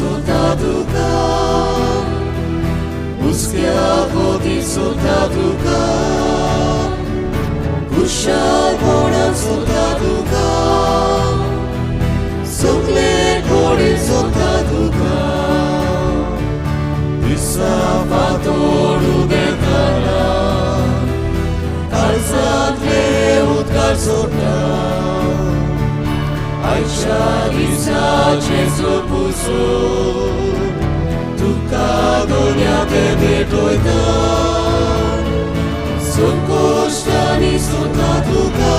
सोदता तुका, हुस्क्या खोती सोदता तुका, खुशालपणान सोदता तुका, सगळे कडेन सोदता तुका. दिसा फांतोड उदेतना काळजांतले उदकार सोडटा, आयच्या दिसाचें सोपुसो तुका दोन्या ते भेटयता. संकोश्टांनी सोदता तुका,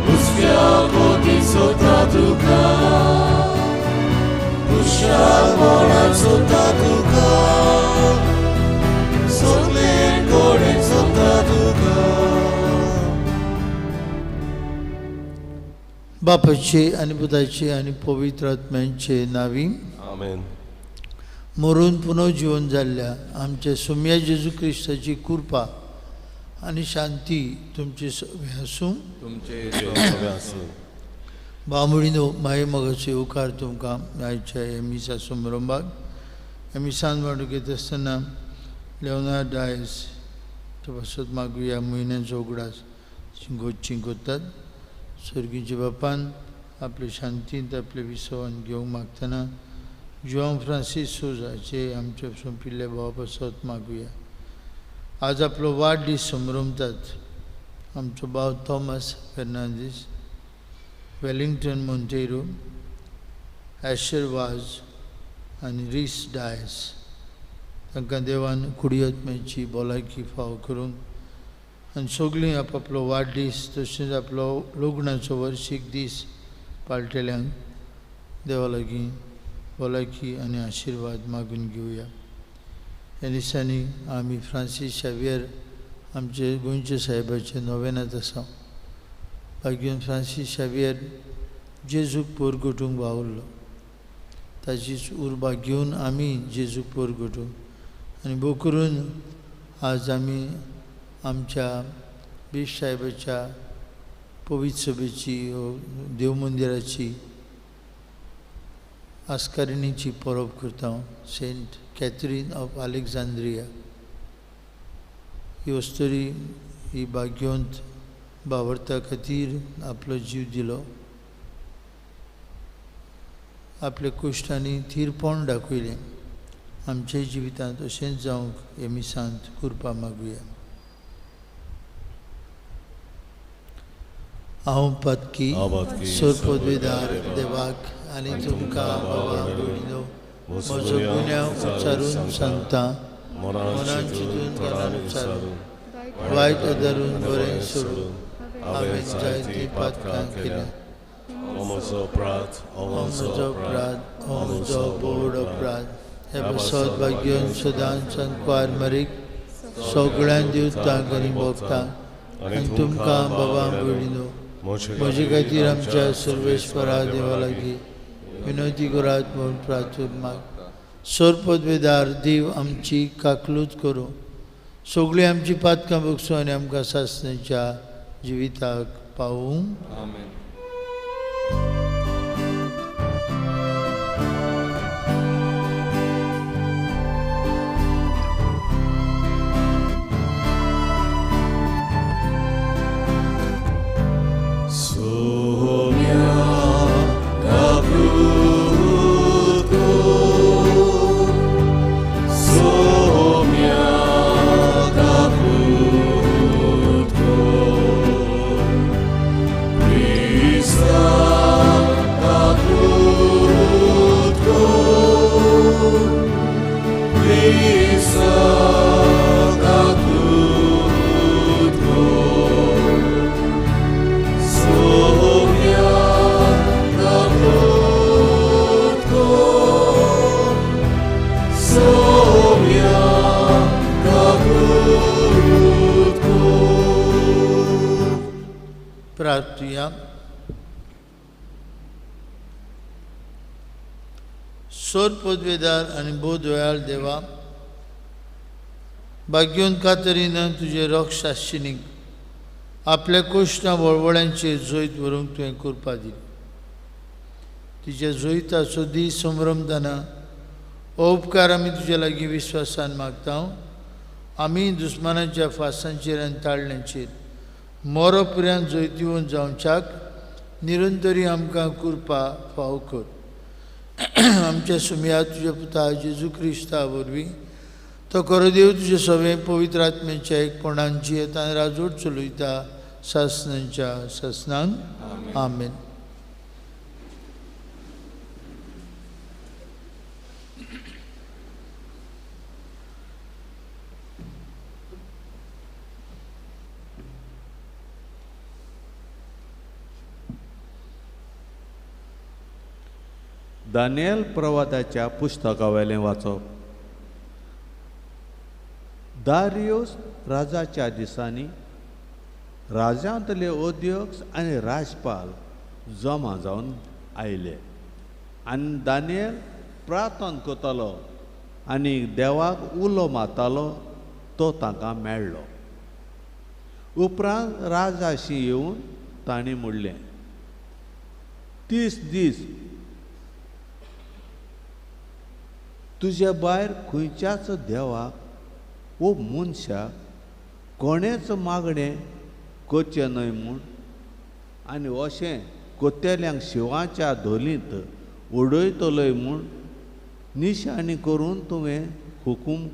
हुस्क्या पोती सोदता तुका, खुशालपणान सोदता तुका, सगळे कडेन सोदता तुका. बापाचे आनी पुताचे आनी पवित्र आत्म्यांचे नावी. आमेन. मरून पुनर्जीवन जाल्ल्या आमच्या सोम्या जेजू क्रिस्ताची कृपा आनी शांती तुमचे सगळे आसूं. तुमचे सगळे आसूं. बामणीनो, माये मोगाचो येवकार तुमकां आयच्या ह्या मिसा समारंभाक. ह्या मिसान वांटो घेता आसतना लेवनार्ड डायस पासत मागुया. म्हयन्याचो उगडास चिंकोतात. सर्गीच्या बापान आपले शांतींत आपले विसवान घेवंक मागतना जुआंव फ्रांसीस सोजाचे आमच्या सोंपिल्ल्या भावा पासत मागुया. आज आपलो वाडदीस समरमतात आमचो भाव थॉमस फेर्नांदीस, वेलिंगटन मोंतेरो, एशर वाज आनी रीस डायस. तांकां देवान कुडियत्म्याची भलायकी फावो करूंक आनी सगळीं आपआपलो वाडदीस तशेंच आपलो लग्नाचो वर्शीक दीस पाळटेल्यांक देवा लागीं भलायकी आनी आशिर्वाद मागून घेवया. ह्या दिसांनी आमी फ्रांसीस शावियर आमचे गोंयचे साहेबाचे नोवेनात आसा. भाग्यन फ्रांसीस शावियर जेजूक पोरगटूंक वावुरलो, ताचीच उर्बा घेवन आमी जेजूक पोरगटूंक आनी भोव करून आज आमी आमच्या बीश साहेबाच्या पवित्र सभेची देव मंदिराची आस्कारिणीची परब करता. सेंट कॅथरीन ऑफ अलेक्झांद्रिया ही अस्तुरी ही भाग्यवंत बावरता खातीर आपलो जीव दिलो. आपल्या कुश्टांनी थीरपण दाखयलें. आमच्या जिवितांत अशेंच जावंक हे मिसांत कृपा मागुया. हांव पातकी सोरपदवेदार देवाक आनी तुमकां बाबा भयणीनो म्हजो गुन्यांव उच्चारून सांगता. मनान चिंतून घरान उच्चारून वायट आदारून बरें सोडून हांवें जायतीं पातकां केल्या. म्हजो अपराध, म्हजो अपराध, म्हजो बोड अपराध. हे पासत भाग्यन सदांच कुवार मरीक सगळ्यां दिवतांक आनी भोगतांक आनी तुमकां बाबा भयणीनो म्हजे खातीर आमच्या सर्वेस्परा देवा लागीं विनवती करात म्हूण प्रार्थना माग. सोरपदवेदार देव आमची काकलूत करूं, सगळीं आमची पातकां भोगसूं आनी आमकां सासणेच्या जिविताक पावूं. आमेन. प्रार्थुया. सोर पदवेदार आनी बोधदयाळ देवा, भाग्योन कातरीन तुजे रक्ष आशिनीक आपल्या कोश्टां वळवळ्यांचेर जैत व्हरूंक तुवें कृपा दिली. तुज्या जोयताचो दीस संभ्रमतना हो उपकार आमी तुज्या लागीं विस्वासान मागता. आमी दुस्मानाच्या फासांचेर आनी ताळण्यांचेर मोरो पर्यंत जैतिवंत जावच्याक निरंतरी आमकां कृपा फाव कर. आमच्या सुमया तुज्या पुता जेजू क्रिस्ता वरवीं तो खरो देव तुजे सगळें पवित्र आत्म्याच्या एकपणान जियेतान राजवट चलयता सासनांच्या सासनांक. आमेन. दानियल प्रवादाच्या पुस्तकावेलें वाचप. दारियोस राजाच्या दिसांनी राजांतले अध्यक्ष आनी राजपाल जमा जावन आयले आनी दानियल प्रार्थना करतालो आनी देवाक उलो मारतालो तो तांकां मेळ्ळो. उपरांत राजाशी येवन तांणी म्हणलें, 30 दीस तुज्या भायर खंयच्याच देवाक वो मनशाक कोणेच मागणें करचें न्हय म्हूण आनी अशें कोत्तेल्यांक शिवाच्या धोलींत उडयतलोय म्हूण निशाणी करून तुवें हुकूम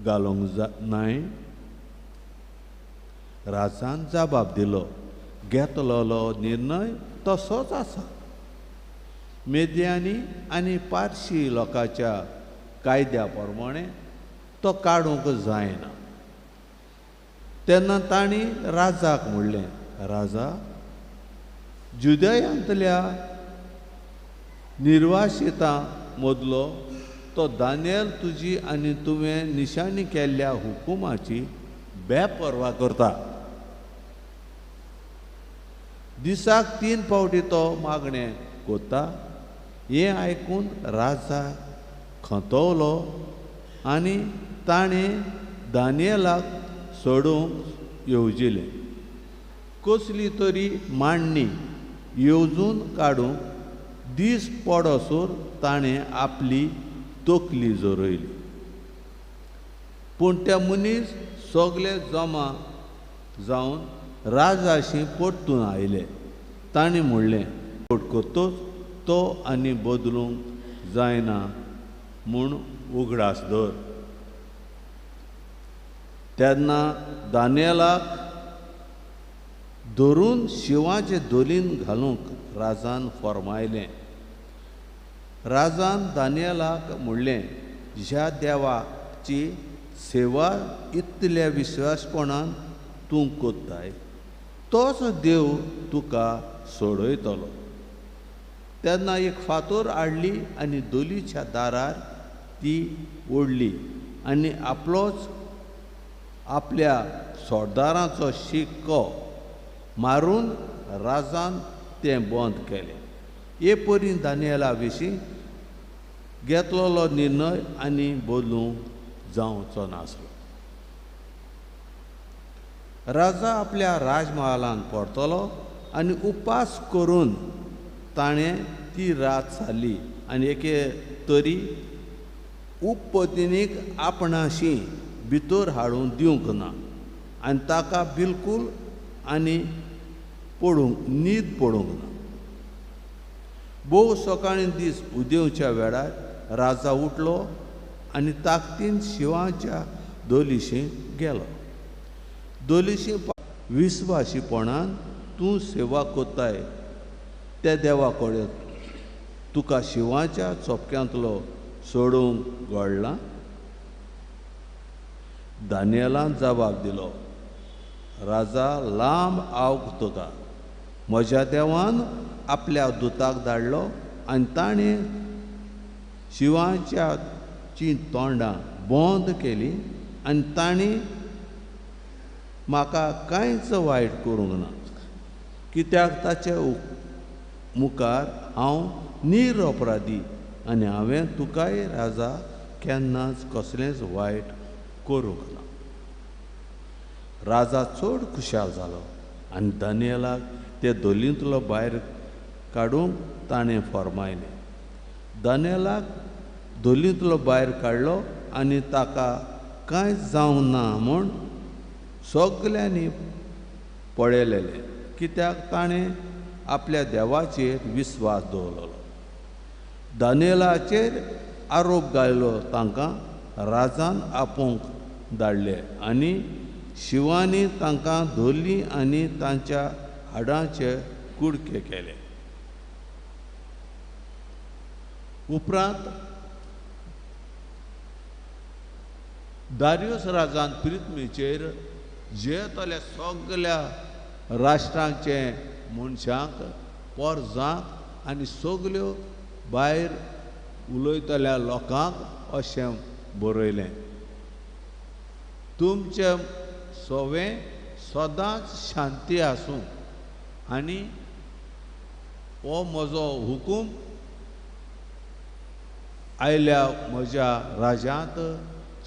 घालूंक नाय. राजान जबाब दिलो, घेतलेलो निर्णय तसोच आसा. मेद्यानी आनी पारशी लोकांच्या कायद्या प्रमाणे तो काडूंक जायना. तेन्ना तांणी राजाक म्हणलें, राजा, जुदयांतल्या निर्वासितां मदलो तो दानियल तुजी आनी तुवें निशाणी केल्ल्या हुकुमाची बेपर्वा करता. दिसाक 3 फावटी तो मागणें करता. हें आयकून राजा खंतवलो आनी ताणें दानियलाक सोडूंक येवजिलें. कसली तरी मांडणी येवजून काडूंक दीस पडसर ताणें आपली तकली जोरयली. पूण ते मनीस सगळे जमा जावन राजाशी परतून आयले. ताणें म्हणलें, करतोच तो आनी बदलूंक जायना म्हूण उगडास धर. तेन्ना दानियलाक धरून शिंवाचे धोलीन घालूंक राजान फर्मायलें. राजान दानियलाक म्हणलें, ह्या देवाची सेवा इतल्या विश्वासपणान तूं करताय तोच देव तुका सोडयतलो. तेन्ना एक फातोर हाडली आनी धोलीच्या दारार ती ओडली आनी आपलोच आपल्या सरदाराचो शिक्को मारून राजान तें बंद केलें. हे परी दानियला विशीं घेतलेलो निर्णय आनी बदलूंक जावचो नासलो. राजा आपल्या राजमहालांत परतलो आनी उपास करून ताणें ती रात सारली आनी एके तरी उपपत्नीक आपणाशी भितर हाडून दिवंक ना आनी ताका बिलकूल आनी पडूंक न्हीद पडूंक ना. भोव सकाळीं दीस उदेवच्या वेळार राजा उठलो आनी ताकदीन शिंवाच्या धोलीशी गेलो. धोलीशी विस्वाशीपणान तूं सेवा करताय त्या देवा कडेन तुका शिंवाच्या चोपक्यांतलो सोडूंक घडला. दानियलान जबाब दिलो, राजा, लांब आवक तुका. म्हज्या देवान आपल्या दुताक धाडलो आनी ताणें शिंवाच्या तोंडां बंद केली आनी तांणी म्हाका कांयच वायट करूंक ना, कित्याक ताचे मुखार हांव निरपराधी आनी हांवें तुकाय राजा केन्नाच कसलेंच वायट करूंक ना. राजा चड खुशाल जालो आनी दानियलाक ते धोलींतलो भायर काडूंक ताणें फर्मायलें. दानियेलाक धोलींतलो भायर काडलो आनी ताका कांय जावंक ना म्हूण सगल्यांनी पळयलेलें, कित्याक ताणें आपल्या देवाचेर विस्वास दवरलो. दानियेलाचेर आरोप घायलो तांकां राजान आपोवंक धाडले आनी शिवांनी तांकां धरलीं आनी तांच्या हाडांचे कुडके केले. उपरांत दारियस राजान पृथ्वीचेर जियेतल्या सगल्या राष्ट्रांचे मनशांक, पोरजांक आनी सगल्यो भायर उलयतल्या लोकांक अशें बरयलें, तुमचें सवें सदांच शांती आसूं आनी हो म्हजो हुकूम आयल्या म्हज्या राजांत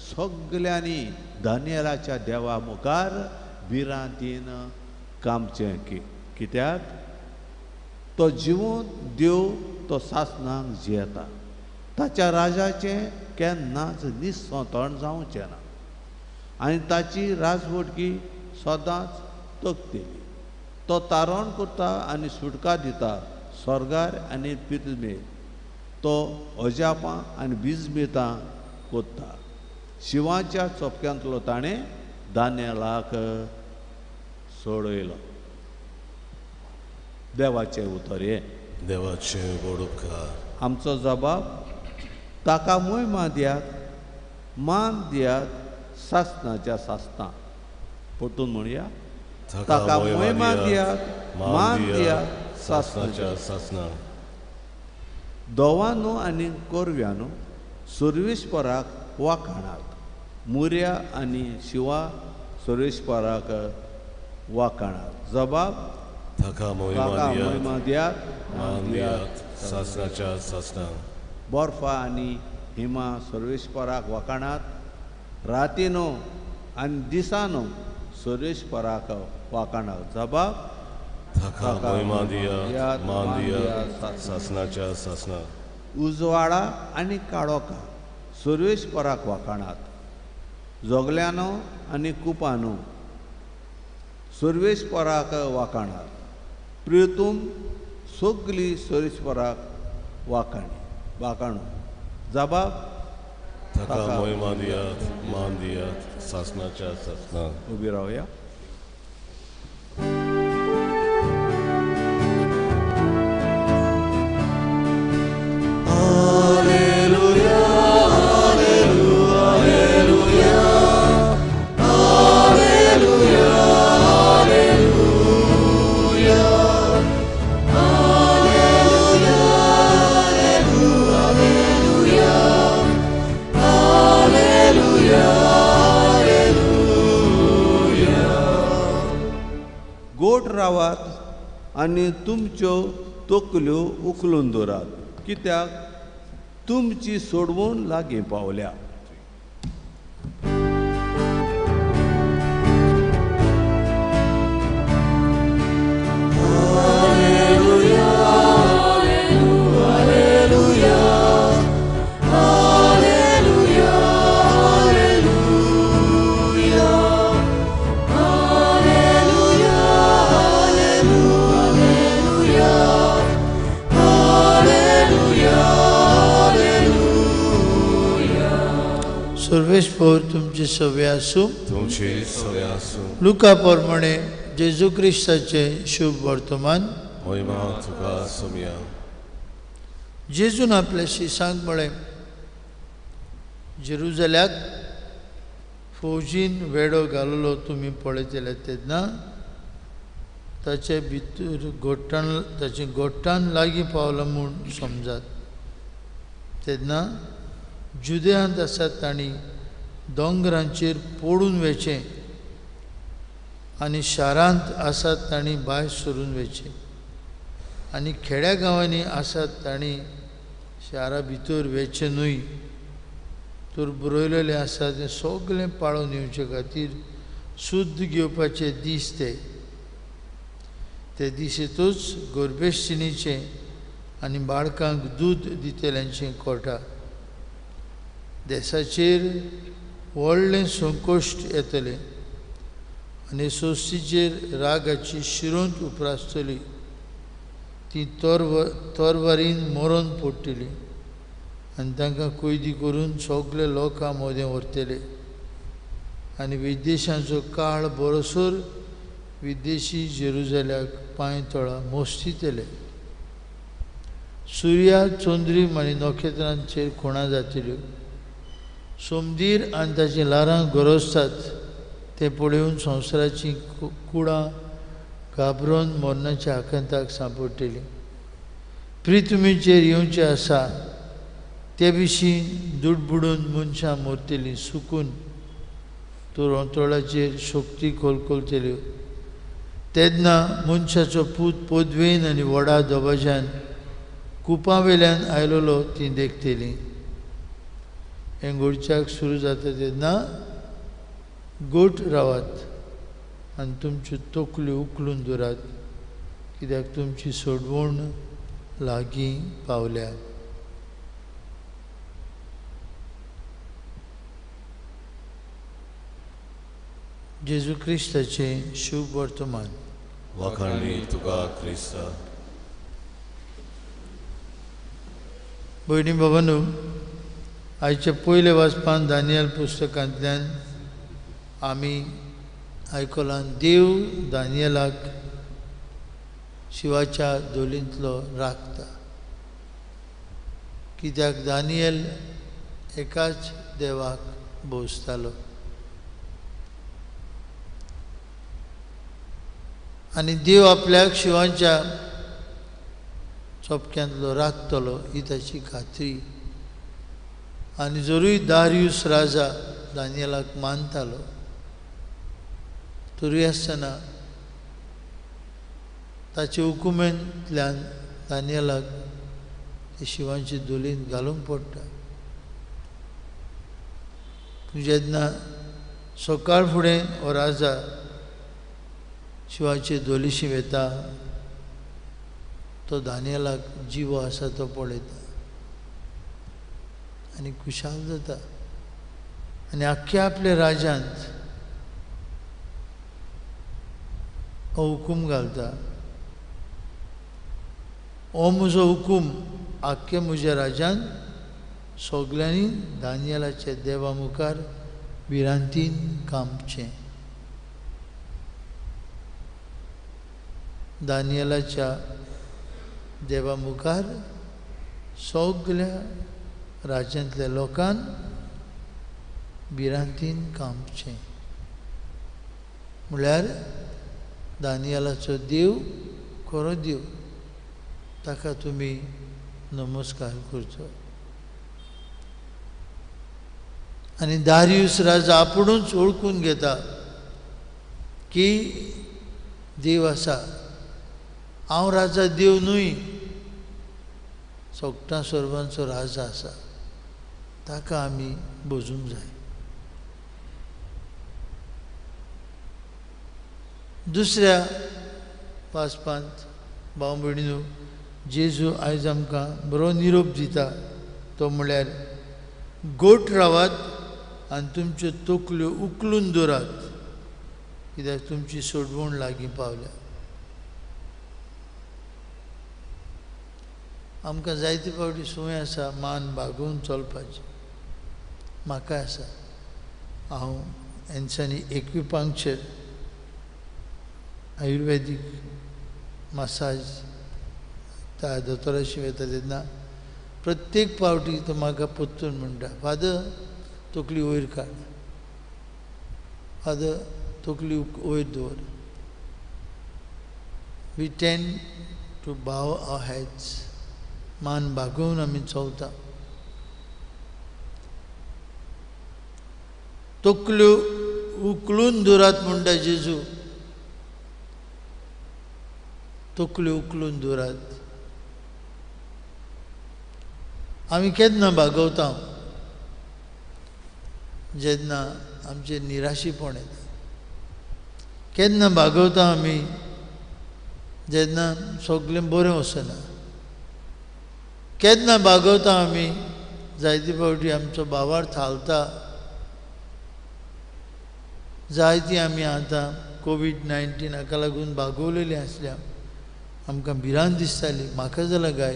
सगल्यांनी दानियेलाच्या देवा मुखार भिरांतीन कामचें. कित्याक तो जिवन देव तो सासणाक जियेता, ताच्या राजाचें केन्नाच निसंतण जावचें ना आनी ताची राजवटकी सदांच तगतली. तो तारण करता आनी सुटका दिता स्वर्गार आनी पृथ्वीर. तो अजापां आनी बिजमितां कोत्ता. शिवाच्या चोपक्यांतलो ताणें दानियेलाक सोडयलो. देवाचें उतर हें. देवाचें व्हड उपकार. आमचो जबाब ताका मोहिमा दियात, मान दियात सासणाच्या सासणां. परतून म्हणया, ताका मोहिमा दियात, मान दियात सासणाच्या सासणां. दोवानो आनी कोरव्यानो सुर्वेशपराक वाखाणात, मुर्या आनी शिवा सुर्वेशपराक वाखाणात. जबाब ताका मोहिमा दियात, मान दियात सासणाच्या सासणां. बर्फा आनी हिमा सर्वेस्पराक वाखाणात, रातीनो आनी दिसानो सर्वेस्पराक वाखाणात. जबाब ताका मोहिमा दियात, मान दियात सासणाच्या सासणां. उजवाडा आनी काळोखा सर्वेस्पराक वाखाणात, जोगल्यानो आनी कुपानो सर्वेस्पराक वाखाणात. प्रियतूम सगली सर्वेस्पराक वाखाणी वाखाणो. जबाब ताका मोहिमा दियात, मान दियात सासणाच्या सासणां. उबी रावया. गोट रावात आनी तुमच्यो तकल्यो उखलून दवरात, कित्याक तुमची सोडवून लागीं पावल्या. सर्वेस्पोर तुमचे सवे आसूं. तुमचे सवे आसूं. लुका प्रमाणे जेजू क्रिस्ताचें शुभ वर्तमान. महिमा तुका सोम्या. जेजून आपल्या शिसांक म्हळें, जेरुजल्याक फौजीन वेडो घाललो तुमी पळयतले तेन्ना ताचे भितर गोट्टान ताचे गोट्टान लागीं पावलां म्हूण समजात. तेन्ना जुदेयांत आसात तांणी दोंगरांचेर पडून वेचें आनी शारांत आसात तांणी भायर सरून वेचें आनी खेड्या गांवांनी आसात तांणी शारा भितर वेचें न्हय, तर बरयलेलें आसा तें सगळें पाळून येवचे खातीर शुद्ध घेवपाचे दीस ते. ते दिसेतूच गोरबेश्टिनीचें आनी बाळकांक दूद दितल्यांचें कोटा. देसाचेर व्हडलें संकश्ट येतलें आनी सोस्तीचेर रागाची शिरोंत उप्रासतली. ती तोरवारीन मरोन पडटली आनी तांकां कैदी करून सगळे लोकां मदें व्हरतले. आनी विदेशांचो काळ बरोसर विदेशी जेरुजाल्याक पांय तळा मोस्तितले. सुर्या चंद्रीम आनी नखेत्रांचेर खुणां जातल्यो. सोमदीर आनी ताचीं ल्हारां गरजतात तें पळोवन संवसाराचीं कुडां घाबरून मरणाच्या आकांताक सांपडटलीं. पृथ्वीचेर येवचें आसा ते विशीं दुडबुडून मनशां मरतलीं सुकून तोळाचेर शक्ती कोलकोलतल्यो. तेन्ना मनशाचो पूत पदवेन आनी व्हडा दबाज्यान कुपां वेल्यान आयलोलो तीं देखतलीं. हें घडच्याक सुरू जाता तेन्ना गोट रावात आनी तुमच्यो तकल्यो उखलून दवरात, कित्याक तुमची सोडवण लागीं पावल्या. जेजू क्रिस्ताचें शुभ वर्तमान. वाखाणणी तुका क्रिस्ता. भयणी बाबांनो, आयच्या पयल्या वाचपान दानियल पुस्तकांतल्यान आमी आयकलां देव दानियलाक शिवाच्या धोलींतलो राखता, कित्याक दानियल एकाच देवाक भोंवसतालो. आनी देव आपल्याक शिवाच्या चोपक्यांतलो राखतलो ही ताची खात्री. आनी जरूय दारियूस राजा दानियलाक मानतालो तरूय आसतना ताचे हुकुमेंतल्यान दानियलाक ते शिवांचे धोलींत घालूंक पडटा. पूण जेन्ना सकाळ फुडें हो राजा शिवाचे धोलीशी वेता तो दानियलाक जिवो आसा तो पळयता आनी खुशाल जाता आनी आख्ख्या आपल्या राज्यांत हो हुकूम घालता. हो म्हजो हुकूम आख्खे म्हज्या राज्यांत सगल्यांनी दानियलाच्या देवा मुखार भिरांतीन कांपचें. दानियलाच्या देवा मुखार सगल्या राज्यांतल्या लोकान भिरांतीन कांपचें. म्हळ्यार दानियलाचो देव खरो देव, ताका तुमी नमस्कार करचो. आनी दारियूस राजा आपुणूच वळखून घेता की देव आसा. हांव राजा देव न्हय, सगटां सर्वांचो राजा आसा, ताका आमी भजूंक जाय. दुसऱ्या वाचपांत भाव भयणीनो, जेजू आयज आमकां बरो निरोप दिता तो म्हळ्यार गोट रावात आनी तुमच्यो तकल्यो उखलून दवरात, कित्याक तुमची सोडवण लागीं पावल्या. आमकां जायते फावटी संवय आसा मान बागोवन चलपाची. म्हाका आसा, हांव हेंच्यांनी एक्युपंक्चर आयुर्वेदीक मसाज त्या दोतोराशी वता तेन्ना प्रत्येक फावटी तो म्हाका परतून म्हणटा, फादर तकली वयर काड, फादर तकली वयर दवर. We tend to bow our heads, मान बागोवन आमी चलता. तकल्यो उखलून दवरात म्हणटा जेजू, तकल्यो उखलून दवरात. आमी केन्ना बागवता? जेन्ना आमचें निराशीपण येता. केन्ना बागवता आमी? जेन्ना सगळें बरें वचना, केन्ना बागवता आमी, जायते फावटी आमचो भावार्थ हालता. जायती आमी आतां कोवीड-19 हाका लागून बागवलेली आसल्या, आमकां भिरांत दिसताली, म्हाका जाल्यार काय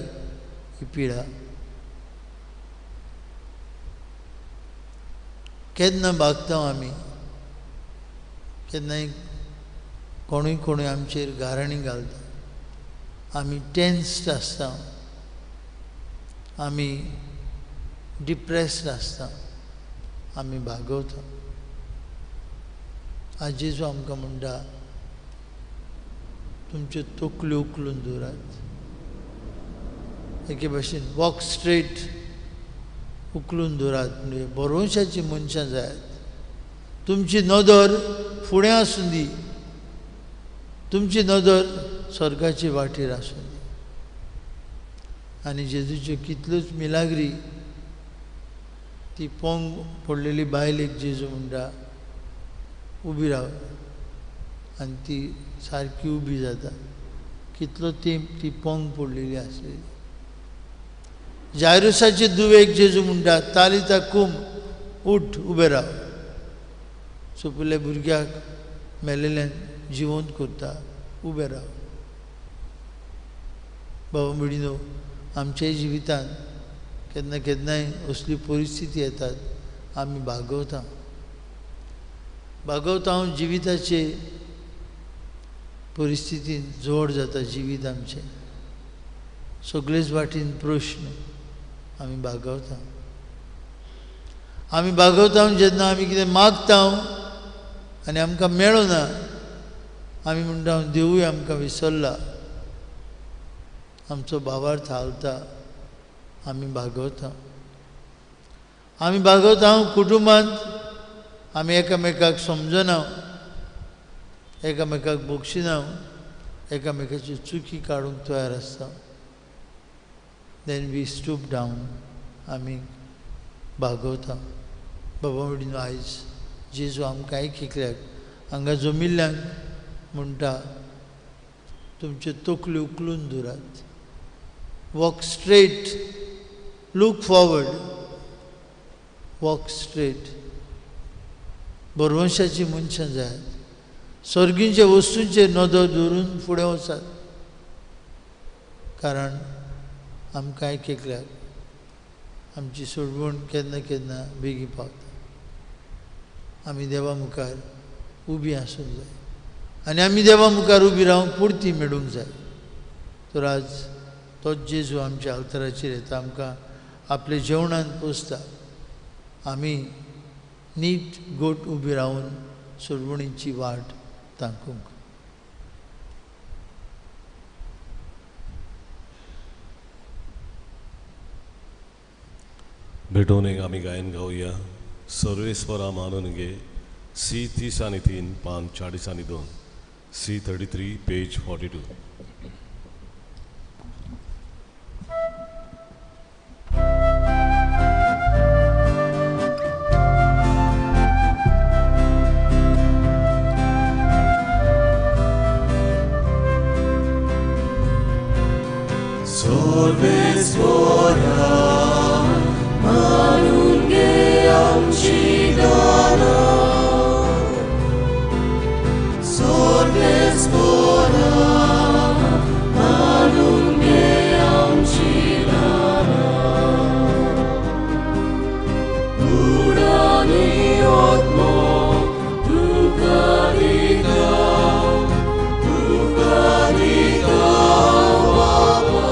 ही पिडा. केन्ना बागता आमी, केन्नाय कोणूय कोणूय आमचेर गाराणी घालता, आमी टेन्स्ड आसता, आमी डिप्रेस्ड आसता, आमी बागवता. आज जेजू आमकां म्हणटा, तुमच्यो तकल्यो उखलून दवरात. एके भाशेन वॉक स्ट्रेट उखलून दवरात, म्हणजे भरवंशाची मनशां जायात. तुमची नदर फुडें आसूं दी, तुमची नदर स्वर्गाची वाटेर आसूं दी. आनी जेजूच्यो कितल्योच मिलाग्री, ती पोंग पडलेली बायलेक जेजू म्हणटा उबी राव, आनी ती सारकी उबी जाता. कितलो तेंप ती पोंग पडलेली आसली. जायरुसाचे दुवेक जेजू म्हणटा तालिता कुम, उठ उबें राव. सोंपिल्ल्या भुरग्याक मेलेल्यान जिवंत करता, उबें राव. बाबा भयणीनो, आमच्या जिवितांत केन्ना केन्नाय असली परिस्थिती येतात, आमी बागवता. बागवता हांव जिविताचे परिस्थितीन जोड जाता जिवीत आमचें, सगळेच वाटेन प्रश्न आमी बागवता. आमी बागवता जेन्ना आमी कितें मागता आनी आमकां मेळना, आमी म्हणटा देवूय आमकां विसरला, आमचो भावार्थ हालता, आमी बागवता. आमी बागवता कुटुंबांत आमी एकामेकाक समजना, एकामेकाक बक्षिना, एकामेकाची चुकी काडूंक तयार आसता. Then we stoop down, आमी बागवता. बाबा भयणीनो, आयज जेजू आमकां एक एकल्याक हांगा जमिल्ल्यांक म्हणटा, तुमच्यो तकल्यो उखलून दवरात. Walk straight, look forward, walk straight. भरवंशाची मनशां जायात, सर्गींच्या वस्तूंचेर नदर दवरून फुडें वचात, कारण आमकां एक एकल्याक आमची सोडवण केन्ना केन्ना बेगीन पावता. आमी देवा मुखार उबी आसूंक जाय आनी आमी देवा मुखार उबी रावंक पुरती मेळूंक जाय. तर आज तोच जेजू आमच्या अवताराचेर येता, आमकां आपल्या जेवणान पोसता. आमी नीट गोट उबी रावन सोडवणीची वाट तांकूंक. भेटून एक आमी गायन गावया. सर्वेस्वरा मानून घे, सी 30 आणि 3, पान 40 आणि 2, सी 33 पेज 42. सर्वेस्वरा मानून घे आमची गाना, सर्वेस्वरा मानून घे आमची गाना, उडानी आत्मो तुका दिता, तुका दिता बाबा.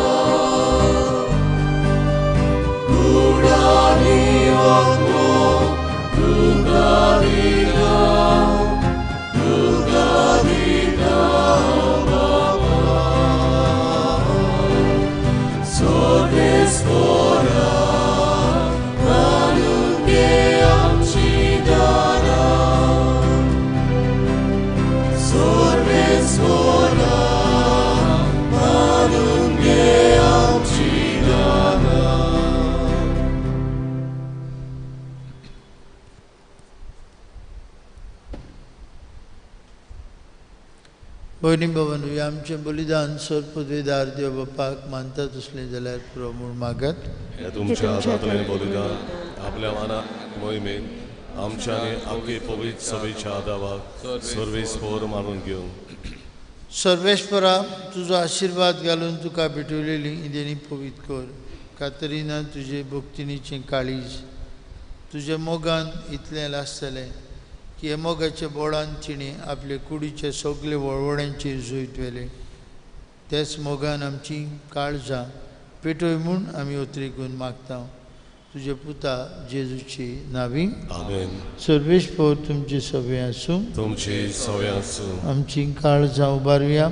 भयणी बाबांनो, आमचें बलिदान सर्वपदवीदार देव बापाक मानता तसलें जाल्यार पुरो म्हूण मागत. हे तुमच्या हातांतलें बलिदान आपल्या मानाक मोहिमेन आमच्या आनी आख्खे पवित्र सभेच्या आदावाक सर्वेस्पर मानून घेवं. सर्वेस्परा, तुजो आशिर्वाद घालून तुका भेटवलेली देणी पवित्र कर. कातरिना तुजे भक्तिनीचें काळीज तुज्या मोगान इतलें लासतलें की हे मोगाच्या बोळान तिणें आपले कुडीचे सगळे वळवळ्यांचेर जैत व्हेलें. त्याच मोगान आमची काळजां पेटोय म्हूण आमी ओतरेकून मागता तुज्या पुता जेजूची नावी. आमेन. सर्वेस्पर तुमचे सवे आसूं. तुमचे सवे आसूं. आमची काळजां उबारुया.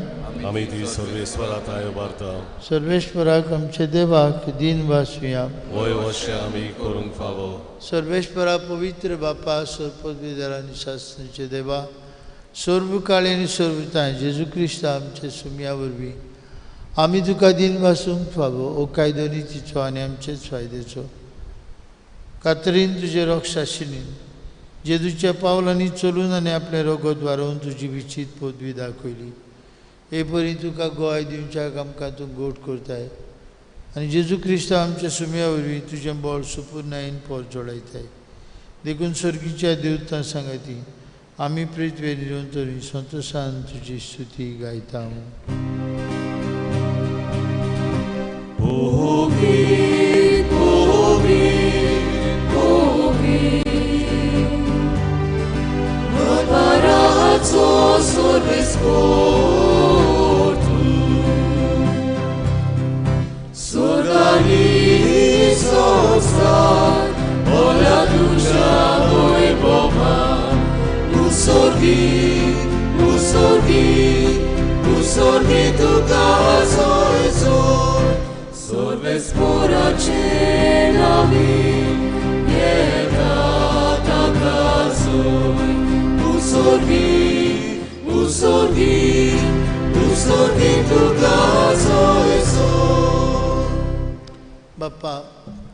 आमी ती सर्वेस्परा थांय उबारता. सर्वेस्पराक आमच्या देवाक दीन भासुया. वय वशें आमी करूंक फावो. सर्वेस्परा पवित्र बापा, सर्वपदवीधर आनी शासनाचे देवा, सर्व काळी आनी सर्वताय जेजू क्रिस्त आमच्या सुमया वरवीं आमी तुका दीन भासूंक फावो. ओ कायदो नितीचो आनी आमचेच फायद्याचो. कातरीन तुजे रोगशाशिनीन जेजूच्या पावलांनी चलून आनी आपलें रगत वारोवन तुजी विचीत पदवी दाखयली. हे परी तुका गोवाय दिवच्याक आमकां तूं गोड करताय आनी जेजू क्रिस्त आमच्या सुमया वरवीं तुजें बळ सुपुर्णायेन पोर जोडयताय. देखून सर्गीच्या देवतां सांगाती आमी पृथ्वेर येवन तरी संतोशान तुजी स्तुती गायता. बापा,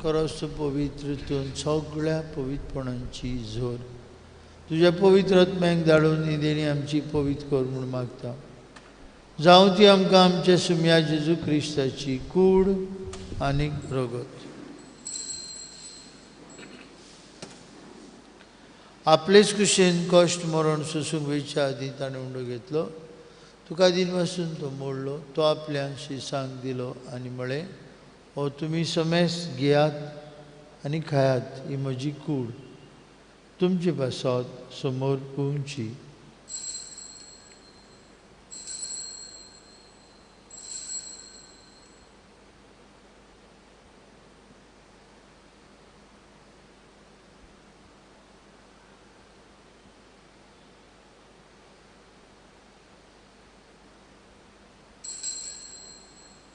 खरोच पवित्र तूं सगळ्या पवित्रपणांची जोर तुज्या पवित्र आत्म्याक धाडून ही देणी आमची पवित्र कर म्हूण मागता. जावं ती आमकां आमच्या सुमया जेजू क्रिस्ताची कूड आनी रगत. आपलेच कुशेन कश्ट मरण सोसूंक वयच्या आदीं ताणें उंडो घेतलो. तुका दीन वासून तो मोडलो. तो आपल्या शिसांक दिलो आनी म्हळें, हो तुमी समेस घेयात आनी खायात, ही म्हजी कूड तुमचे पासत समोर पोवची.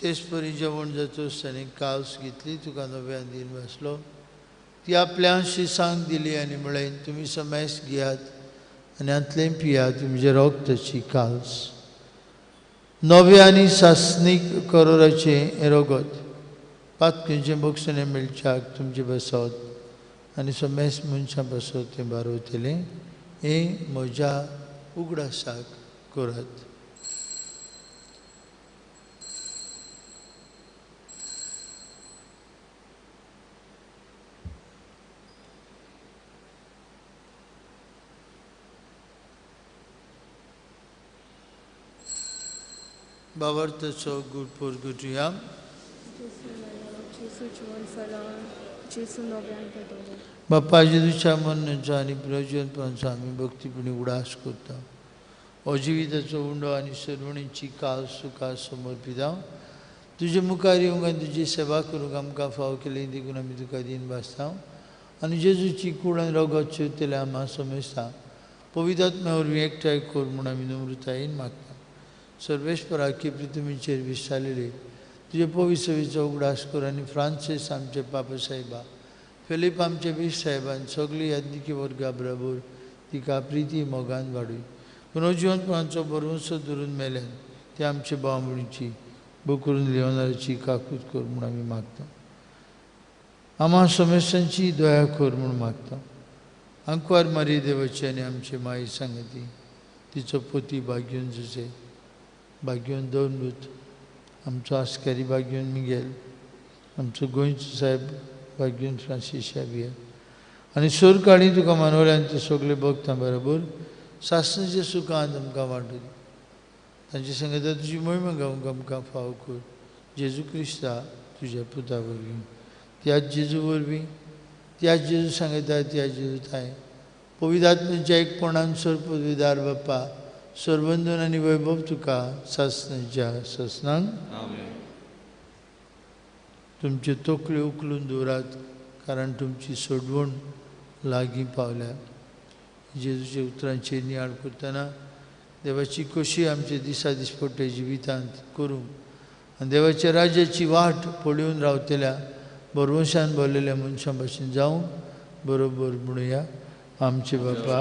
तेच परी जेवण जातोच ताणें कावस घेतली, तुका नव्यान दीन बसलो, ती आपल्या शिसांक दिली आनी म्हळें, तुमी समेस घेयात आनी हांतलें पियात, तुमचें रगताची काल्स नव्या आनी सासणीक करोराचें हें रगत पातकेचें बक्षणें मेळच्याक तुमचें बसत आनी समेस मनशां बसत तें बारवतलें. हें म्हज्या उगडासाक करात. बाबर्थचो गुड गुटुया. बाप्पा जेजूच्या मरणाचो आनी प्रजीवनपणाचो आमी भक्तीपणी उडास करता. हो जिविताचो उंडो आनी सर्वणीची काल सुखा समर्पिता. तुजे मुखार येवंक आनी तुजी सेवा करूंक आमकां फाव केली देखून आमी तुका दीन भासता आनी जेजूची कूड आनी रगत चिवतले आमा समजता. पवित्र आत्म्या वरवीं एकठांय कर म्हूण आमी नम्रतायेन मागता. सर्वेस्परा की पृथ्वीचेर विसारलेले तुजे पवित्र सभेचो उगडास कर आनी फ्रांसीस आमचे पापा साहेबा, फिलीप आमचे बीस साहेबान सगळी याज्ञिकी वर्गा बरोबर तिका प्रिती मोगान वाडूय. पुनर्जिवनपणाचो भरवंसो धरून मेल्यान ते आमचे भाव-भयणीची बोकरून लियोनाराची काकूत कर म्हूण आमी मागता. आमा समस्यांची दया कर म्हूण मागता. आंकवार मारी देवाची आनी आमचे माई सांगती तिचो पोती भाग्यून जुजे भाग्यवन दोन आमचो आस्कारी भाग्यवन मिगेल, आमचो गोंयचो साहेब भाग्यवन फ्रांसीस शावियर आनी सोरकाळी तुका मानवल्यान ते सगळे भक्तां बरोबर सासणाच्या सुखान आमकां वांटू दी. तांचे संगता तुजी मोहिमा गावंक आमकां फावो कर जेजू क्रिस्ता तुज्या पुता वरवीं, त्याच जेजू वरवीं, त्याच जेजू सांगता, त्याच जेजू थांय पवित्र आत्म्याच्या एकपणान सर पदवीदार बाप्पा सरबंधन आनी वैभव तुका सासणाच्या सासणांक. तुमच्यो तकल्यो उखलून दवरात कारण तुमची सोडवण लागीं पावल्या. जेजूच्या उतरांचेर नियाळ करतना देवाची खोशी आमचे दिसा दिसपट्टे जिवितांत करूंक आनी देवाच्या राज्याची वाट पळोवन रावतल्या भरवंशान भरलेल्या मनशां भाशेन जावंक बरोबर म्हणुया. आमचे बापा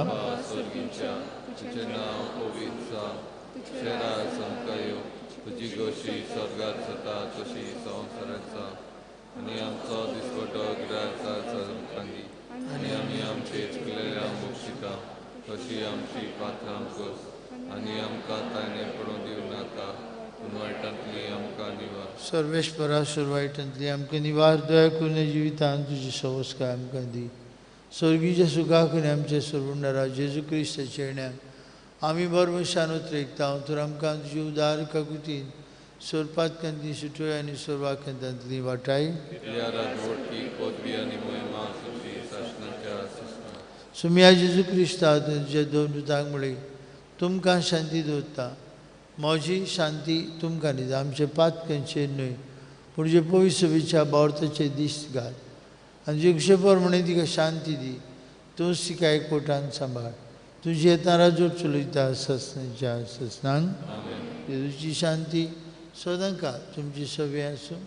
तुझें नांव पवित्र जावं, तुजें राज आमकां येवं, तुजी गोशी स्वर्गात जाता तशी संवसारांत जावं. आनी आमचो दिसवटो गिरायक आमकां दी आनी आमी आमचे चुकलेल्या मोक्षिता तशी आमची पात्रां कर आनी आमकां ताणें पडून दिवं नाका पूण वायटांतली आमकां निवार. सर्वेश्वरा सुरवायटांतली आमकां निवार. दया करून जिवितांत तुजी सवस्काय आमकां दी. स्वर्गीच्या सुखाक आनी आमच्या सर्वुंडारा जेजू क्रिस्ताच्या येण्याक आमी बरवशान उतरेकता. तर आमकां तुजी उदार काकुतीन सोरपातकांतली सुटोय आनी सोरवाकांतांतली वाटाय. सुमिया जेजू क्रिस्ता तुज्या दोन दुतांक म्हळी तुमकां शांती दवरता, म्हजी शांती तुमकां दिता. आमचे पातकांचेर न्हय पूण जे पवित्र सभेच्या बावर्थाचे दीस घाल आनी जे कशे प्रमाणे तिका शांती दी. तूंच तिका एकवटान सांबाळ. तुजी येता राजवट चलयता ससनाच्या ससनांक. जेजूची शांती सदांकाळ तुमची सगळी आसूं.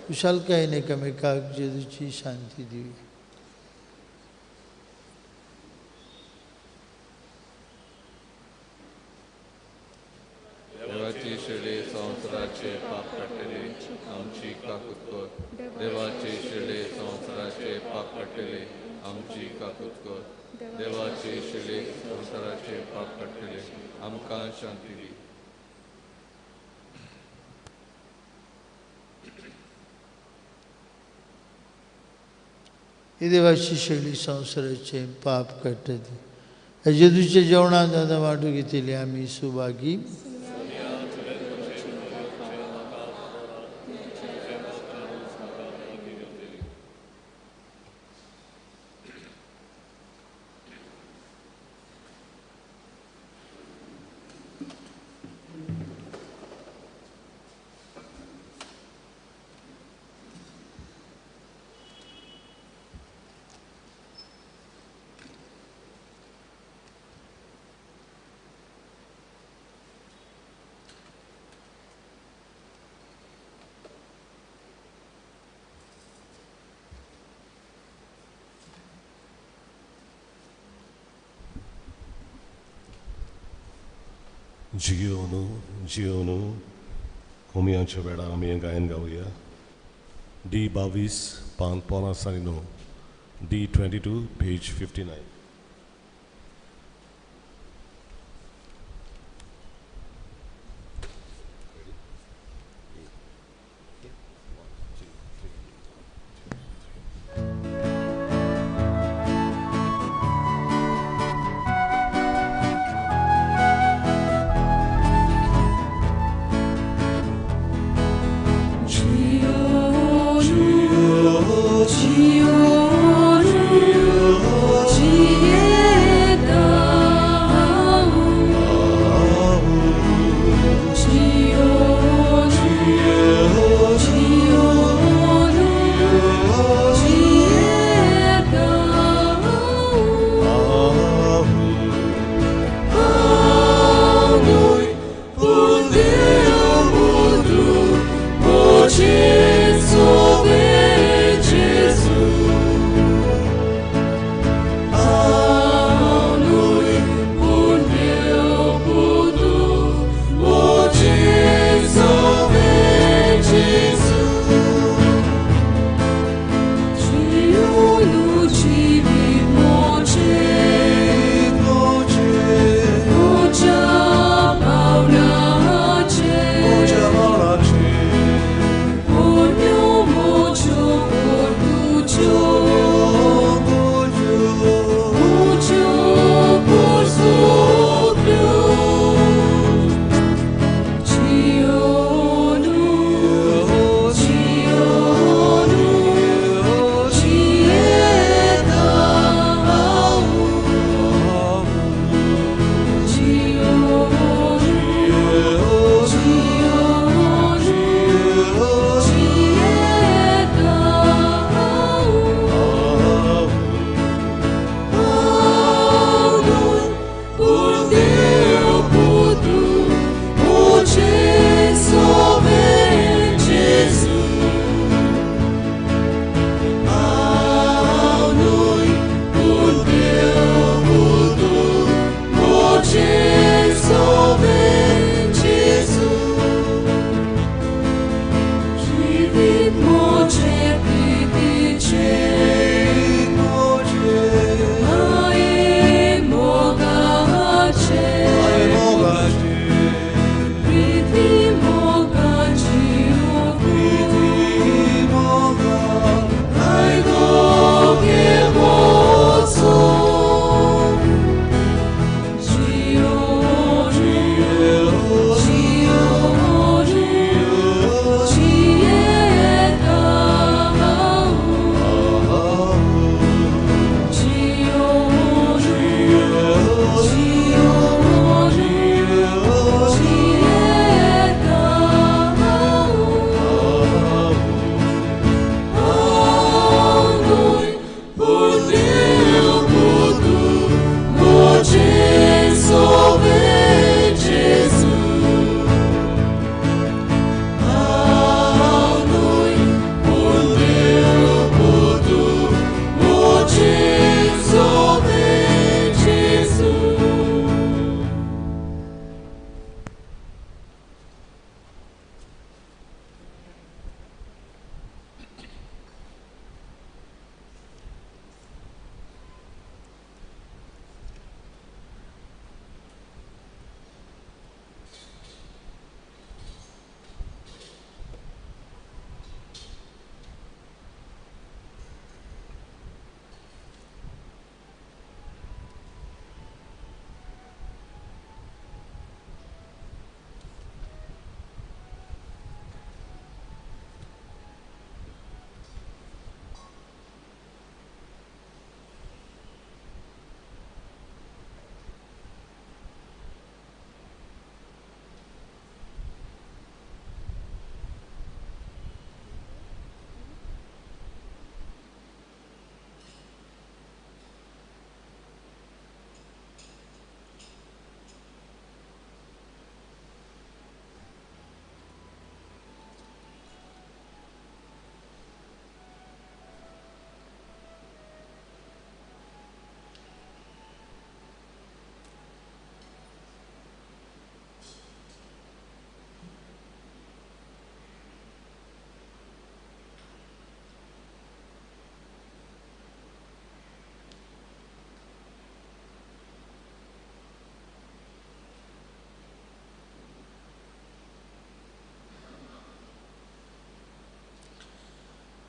कुशालकायेन एकामेकाक जेजूची शांती दिवया. देवाची शेळे संवसाराचे पाप काडटले आमची काकूत कर. देवाची शेळे संवसाराचे पाप काडटले आमची काकूत कर. देवाची शेळे संवसाराचे पाप काडटले आमकां शांती दी. ही देवाची शेळी संवसाराचे पाप काडटली. जेजूच्या जेवणांत आतां वांटू घेतली आमी सुभागी. जियोनु जियोनु कोमियांच्या वेळार आमी हें गायन गावया. डी 22 पान 59, D 22 page 59. Gio, Gio, Gio, Gio.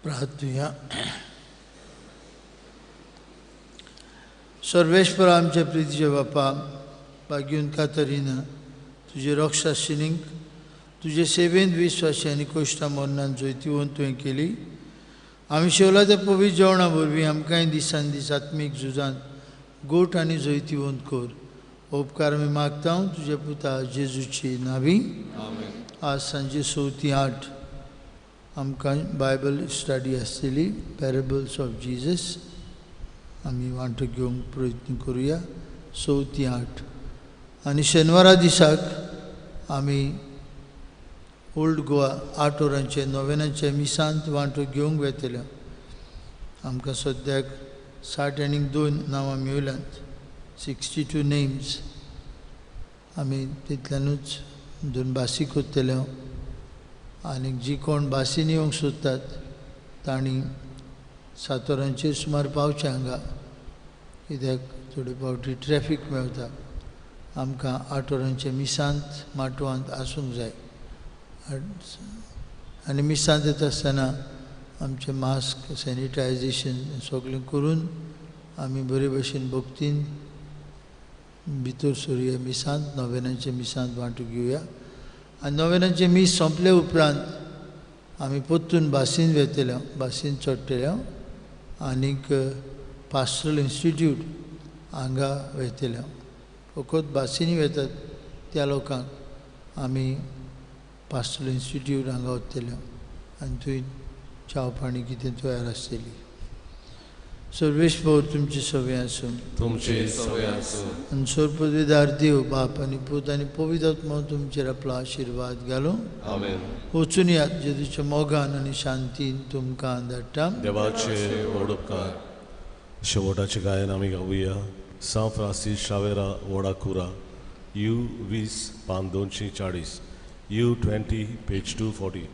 प्रार्थुया. सर्वेश्वर आमच्या प्रितीचे बापा, भाग्यून कातरिना तुजे रक्षाशिनींक तुजे सेवेंत विश्वासी आनी कोश्टा मरणान जैतिवंत तुवें केली. आमी शेवला त्या पवित्र जेवणा वरवीं आमकांय दिसान दीस आत्मीक झुजांत गोट आनी जैतिवंत कर. उपकार आमी मागता तुज्या पुता जेजूची नावी. आज सांजे 6 ते 8 आमकां बायबल स्टडी आसतली, पॅरेबल्स ऑफ जीजस. आमी वांटो घेवंक प्रयत्न करुया 6 ते 8. आनी शेनवारा दिसाक आमी ओल्ड गोवा 8 वरांचे नोवेनाचे मिसांत वांटो घेवंक वेतले. आमकां सद्याक 62 नांवां मेळ्ळ्यांत, 62 नेम्स. आमी तितल्यानूच 2 भासी करतले आनी जी कोण भासीन येवंक सोदतात तांणी 7 वरांचेर सुमार पावचें हांगा, कित्याक थोडे फावटी ट्रॅफीक मेळटा. आमकां 8 वरांचे मिसांत माटवांत आसूंक जाय. आनी मिसांत येता आसतना आमचें मास्क, सॅनिटायजेशन सगळें करून आमी बरे भशेन भक्तीन भितर सरुया मिसांत, नोवेनाचे मिसांत वांटो घेवया. आनी नोवेनाचें मीस सोंपले उपरांत आमी परतून बासीन वेतले, बासीन चडटले आनीक पास्टरल इन्स्टिट्यूट हांगा वेतले. फकत बासीनी वेतात त्या लोकांक आमी पास्टरल इन्स्टिट्यूट हांगा वतले आनी थंय च्याव पाणी कितें तयार आसतली. सर्वेश्वर तुमचे सवे आसूं, तुमचे सवे आसूं. आनी सर्वपदवीदार देव बाप आनी पूत आनी पवित्र आत्मो तुमचेर आपलो आशिर्वाद घालूं. आमेन. वचून यात जेजूच्या मोगान आनी शांतीन तुमकां धाडटा. देवाचे व्हड उपकार. शेवटाचें गायन आमी गावया. सांव फ्रांसीस शावेरा वडाकुरा, you 20 पान 240, you 20 page 240.